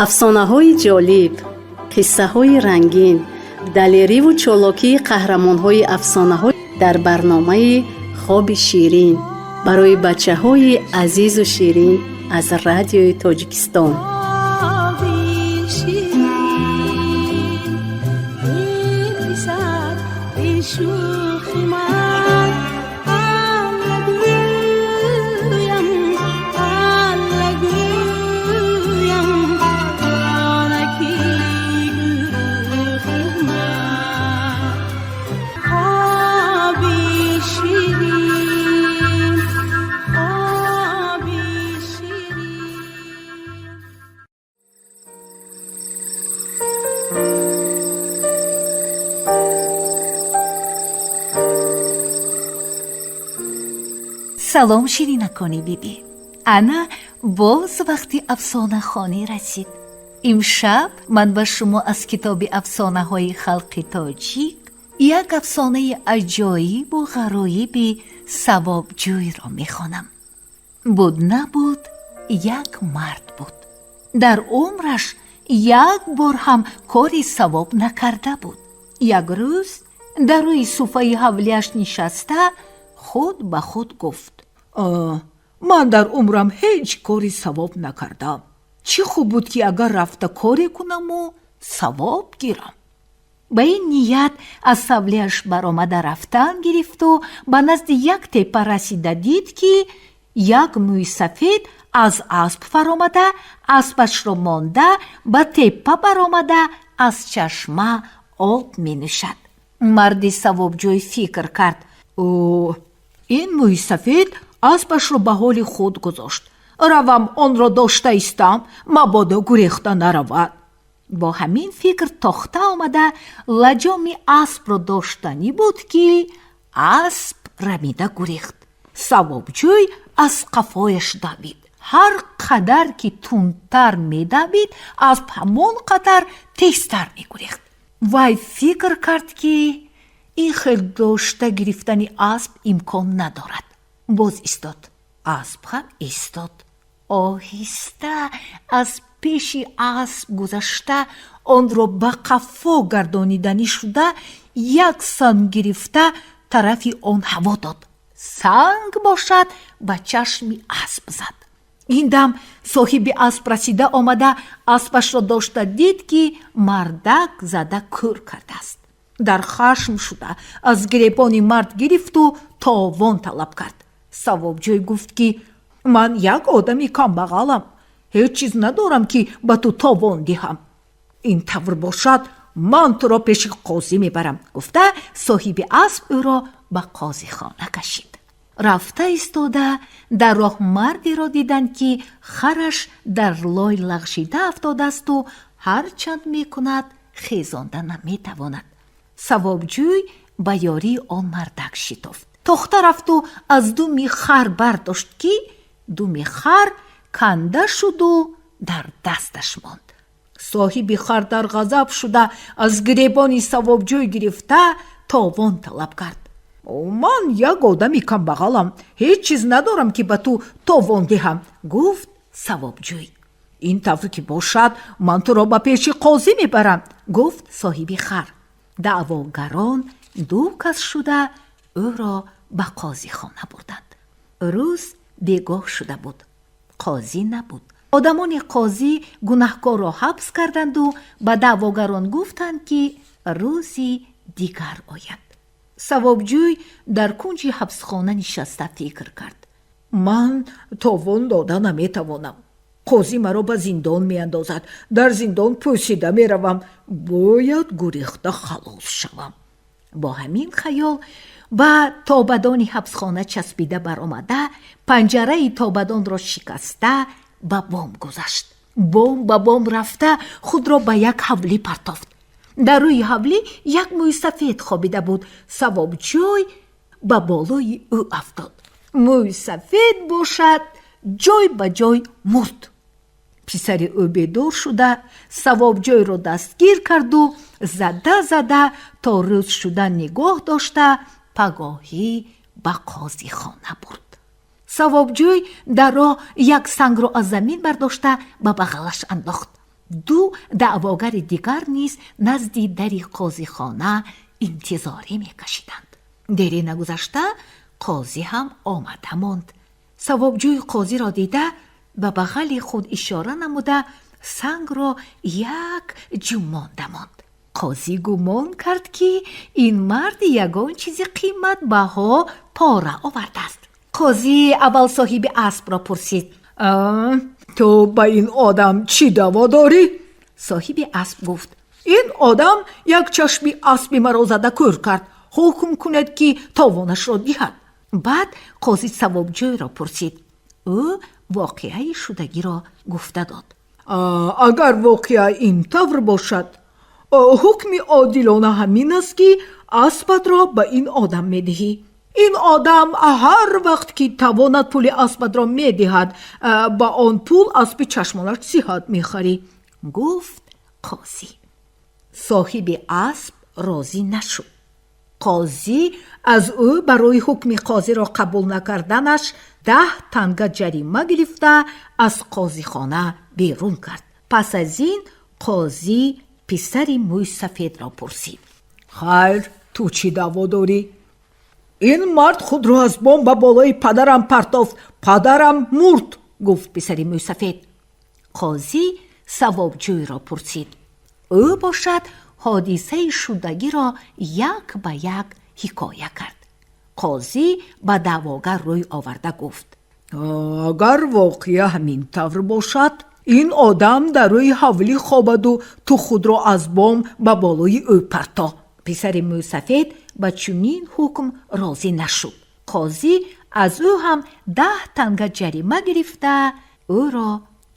Афсонаҳои ҷолиб, қиссаҳои рангин, далериву чолокии қаҳрамонҳои афсонаҳо дар барномаи «Хоби ширин» барои бачаҳои азизу ширин аз Радиои Тоҷикистон. Хоби ширин, эй писар, эй шӯхи ман, Алла гӯям, Алла гӯям, онаки гурӯҳи ман. Хоби ширин, хоби ширин. Салом, ширинакони бибӣ! Ана боз вақти афсонахонӣ расид. Имшаб ман ба шумо аз китоби афсонаҳои халқи тоҷик як афсонаи аҷоибу ғароиби савобҷӯйро мехонам. Буд, набуд, як мард буд. Дар умраш як бор ҳам кори савоб накарда буд. Як рӯз дар рӯи суфаи ҳавлияш нишаста, худ ба худ гуфт: Ман дар умрам ҳеҷ кори савоб накардам. Чӣ хуб буд, ки агар рафта коре кунаму савоб гирам. Ба ин ният аз ҳавлияш баромада рафтан гирифту ба назди як теппа расида дид, ки як мӯйсафед аз асп фаромада, аспашро монда, ба теппа баромада, аз чашма об менӯшад. Марди савобҷӯй фикр кард: О, ин мӯйсафед аспашро ба ҳоли худ гузошт. Равам, онро дошта истам, мабодо гурехта наравад. Бо ҳамин фикр тохта омада, лаҷоми аспро доштанӣ буд, ки асп рамида гурехт. Савобҷӯй аз қафояш давид. Ҳар қадар ки тундтар медавид, асп ҳамон қадар тезтар мегурехт. Вай фикр кард, ки ин хел дошта гирифтани асп имкон надорад. Боз истод, асп ҳам истод. Оҳиста аз пеши асп гузашта, онро ба қафо гардониданӣ шуда, як санг гирифта, тарафи он ҳаво дод. Санг бошад, ба чашми асп зад. Ин дам соҳиби асп расида омада, аспашро дошта дид, ки мардак зада кӯр кардааст. Дар хашм шуда, аз гиребони мард гирифту товон талаб кард. Савобҷӯй гуфт, ки ман як одами камбағалам, ҳеҷ чиз надорам, ки ба ту товон диҳам. Ин тавр бошад, ман туро пеши қозӣ мебарам. Гуфта, соҳиби асп ӯро ба қозихона кашид. Рафта истода, дар роҳ мардеро диданд, ки хараш дар лой лағжида афтодаасту ҳарчанд мекунад, хезонда наметавонад. Савобҷӯй ба ёрии он мардак шитофт. Тохта рафту аз думи хар бардошт, ки думи хар канда шуду дар дасташ монд. Соҳиби хар дар ғазаб шуда, аз гиребони савобҷӯй гирифта, товон талаб кард. Ман як одами камбағалам, ҳеҷ чиз надорам, ки ба ту товон диҳам, гуфт савобҷӯй. Ин тавр ки бошад, ман туро ба пеши қозӣ мебарам, гуфт соҳиби хар. Даъвогарон ду кас шуда, ӯро ба қозихона бурданд. Рӯз бегоҳ шуда буд, қозӣ набуд. Одамони қозӣ гунаҳкорро ҳабс карданду ба даъвогарон гуфтанд, ки рӯзи дигар ояд. Савобҷӯй дар кунҷи ҳабсхона нишаста фикр кард: Ман товон дода наметавонам, қозӣ маро ба зиндон меандозад, дар зиндон пӯсида меравам. Бояд гурехта халос шавам. Бо ҳамин хаёл ба тобадони ҳабсхона часпида баромада, панҷараи тобадонро шикаста, ба бом гузашт. Бом ба бом рафта, худро ба як ҳавлӣ партофт. Дар рӯи ҳавлӣ як мӯйсафед хобида буд. Савобҷӯй ба болои ӯ афтод. Мӯйсафед бошад, ҷой ба ҷой мурд. Писари ӯ бедор шуда, савобҷӯйро дастгир карду зада зада то рӯз шуда нигоҳ дошта, пагоҳӣ ба қозихона бурд. Савобҷӯй дар роҳ як сангро аз замин бардошта, ба бағалаш андохт. Ду даъвогари дигар низ назди дари қозихона интизорӣ мекашиданд. Дере нагузашта қозӣ ҳам омада монд. Савобҷӯй қозиро дида, ба бағали худ ишора намуда, сангро як ҷумонда монд. Қозӣ гумон кард, ки ин мард ягон чизи қиматбаҳо пора овардааст. Қозӣ аввал соҳиби аспро пурсид: Ту ба ин одам чӣ даъво дорӣ? Соҳиби асп гуфт: Ин одам як чашми аспи маро зада кӯр кард. Ҳукм кунед, ки товонашро диҳад. Баъд қозӣ савобҷӯйро пурсид. Ӯ воқеаи шудагиро гуфта дод. Агар воқеа ин тавр бошад, ҳукми одилона ҳамин аст, ки аспатро ба ин одам медиҳӣ. Ин одам ҳар вақт ки тавонад, пули аспатро медиҳад. Ба он пул аспи чашмонаш сиҳат мехарӣ, гуфт қозӣ. Соҳиби асп розӣ нашуд. Қозӣ аз ӯ барои ҳукми қозиро қабул накарданаш 10 танга ҷарима гирифта, аз қозихона берун кард. Пас аз ин қозӣ писари мӯйсафедро пурсид: Хайр, ту чӣ даъво дорӣ? Ин мард худро аз бом ба болои падарам партофт, падарам мурд, гуфт писари мӯйсафед. Қозӣ савобҷӯйро пурсид. Ӯ бошад, ҳодисаи шудагиро як ба як ҳикоя кард. Қозӣ ба даъвогар рӯй оварда гуфт: Агар воқеа ҳамин тавр бошад, ин одам дар рӯи ҳавлӣ хобаду ту худро аз бом ба болои ӯ парто. Писари мӯйсафед ба чунин ҳукм розӣ нашуд. Қозӣ аз ӯ ҳам 10 танга ҷарима гирифта, ӯро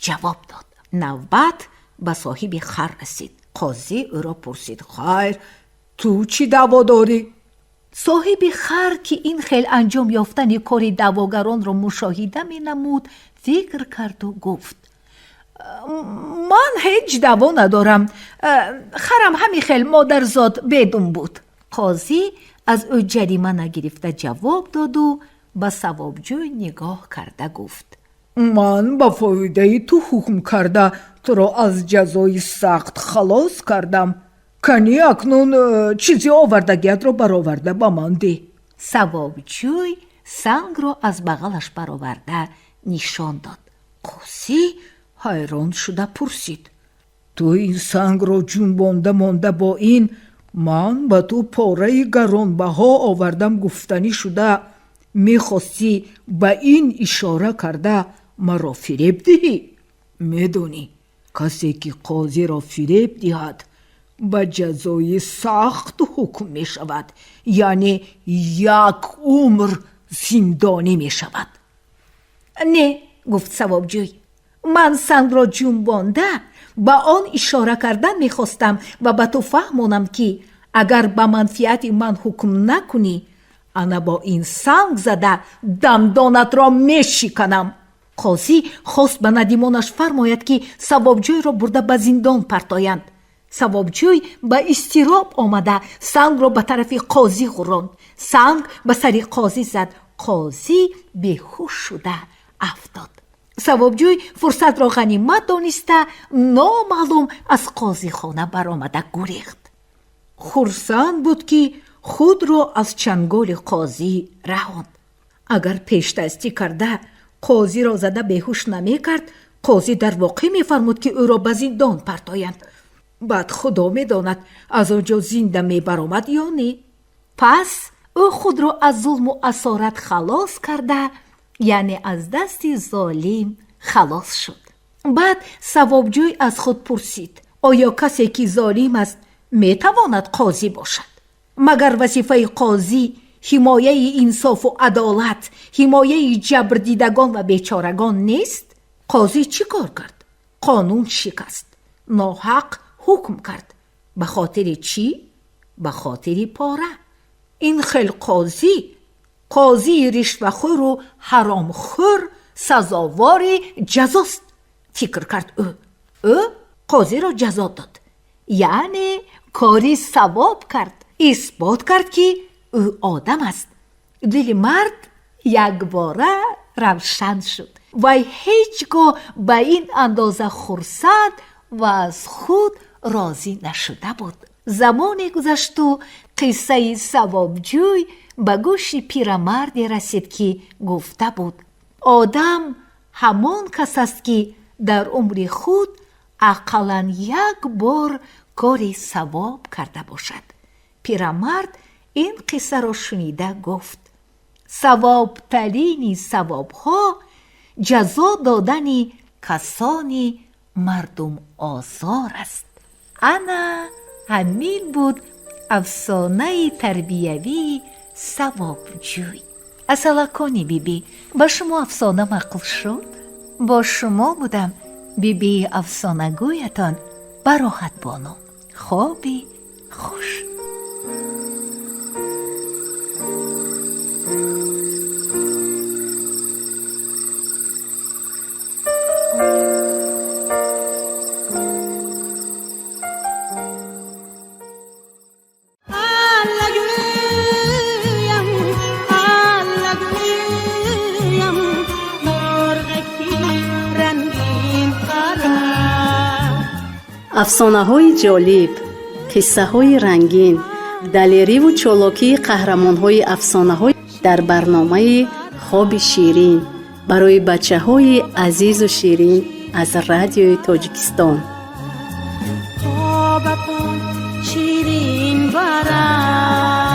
ҷавоб дод. Навбат ба соҳиби хар расид. Қозӣ ӯро пурсид: Хайр, ту чӣ даъво дорӣ? Соҳиби хар, ки ин хел анҷом ёфтани кори даъвогаронро мушоҳида менамуд, фикр карду гуфт: Ман ҳеҷ даъво надорам. Харам ҳамин хел модарзод бедум буд. Қозӣ аз ӯ ҷарима нагирифта ҷавоб доду ба савобҷӯй нигоҳ карда гуфт: Ман ба фоидаи ту ҳукм карда, туро аз ҷазои сахт халос кардам. Кани, акнун чизи овардагиятро бароварда ба ман деҳ. Савобҷӯй сангро аз бағалаш бароварда нишон дод. Қозӣ ҳайрон шуда пурсид: Ту ин сангро ҷунбонда монда, бо ин ман ба ту пораи гаронбаҳо овардам гуфтанӣ шуда, мехостӣ ба ин ишора карда маро фиреб диҳӣ? Медонӣ, касе ки қозиро фиреб диҳад, ба ҷазои сахт ҳукм мешавад, яъне як умр зиндонӣ мешавад. Не, гуфт савобҷӯй, ман сангро ҷунбонда ба он ишора кардан мехостам ва ба ту фаҳмонам, ки агар ба манфиати ман ҳукм накунӣ, ана бо ин санг зада дандонатро мешиканам. Қозӣ хост ба надимонаш фармояд, ки савобҷӯйро бурда ба зиндон партоянд. Савобҷӯй ба изтироб омада, сангро ба тарафи қозӣ ғуронд. Санг ба сари қозӣ зад. Қозӣ беҳуш шуда афтод. Савобҷӯй фурсатро ғанимат дониста, номаълум аз қозихона баромада гурехт. Хурсанд буд, ки худро аз чанголи қозӣ раҳонд. Агар пешдастӣ карда қозиро зада беҳуш намекард, қозӣ дар воқеъ мефармуд, ки ӯро ба зиндон партоянд. Баъд худо медонад, аз он ҷо зинда мебаромад ё не. Пас ӯ худро аз зулму асорат халос карда, яъне аз дасти золим халос шуд. Баъд савобҷӯй аз худ пурсид: Оё касе ки золим аст, метавонад қозӣ бошад? Магар вазифаи қозӣ ҳимояи инсофу адолат, ҳимояи ҷабрдидагон ва бечорагон нест? Қозӣ чӣ кор кард? Қонун шикаст, ноҳақ ҳукм кард. Ба хотири чӣ? Ба хотири пора. Ин хел қозӣ, қозии ришвахӯру ҳаромхӯр, сазовори ҷазост, фикр кард ӯ. Ӯ қозиро ҷазо дод, яъне кори савоб кард, исбот кард, ки ӯ одам аст. Дили мард якбора равшан шуд. Вай ҳеҷ гоҳ ба ин андоза хурсанд ва аз худ розӣ нашуда буд. Замоне гузашту қиссаи савобҷӯй ба гӯши пирамарде расид, ки гуфта буд: одам ҳамон кас аст, ки дар умри худ ақаллан як бор кори савоб карда бошад. Пирамард ин қиссаро шунида гуфт: савобтарини савобҳо ҷазо додани касони мардумозор аст. Ана ҳамин буд афсонаи тарбиявии савобҷӯй. Асалакони бибӣ, ба шумо афсона маъқул шуд? Бо шумо будам бибии афсонагӯятон Бароҳатбону. Хоби хуш. Аллагӯям, аллагӯям, мурғаки рангин қара. Афсонаҳои ҷолиб, қиссаҳои рангин, далериву чолокии қаҳрамонҳои афсонаҳо дар барномаи хоби ширин барои бачаҳои азизу ширин аз Радиои Тоҷикистон. Хобатон ширин барад.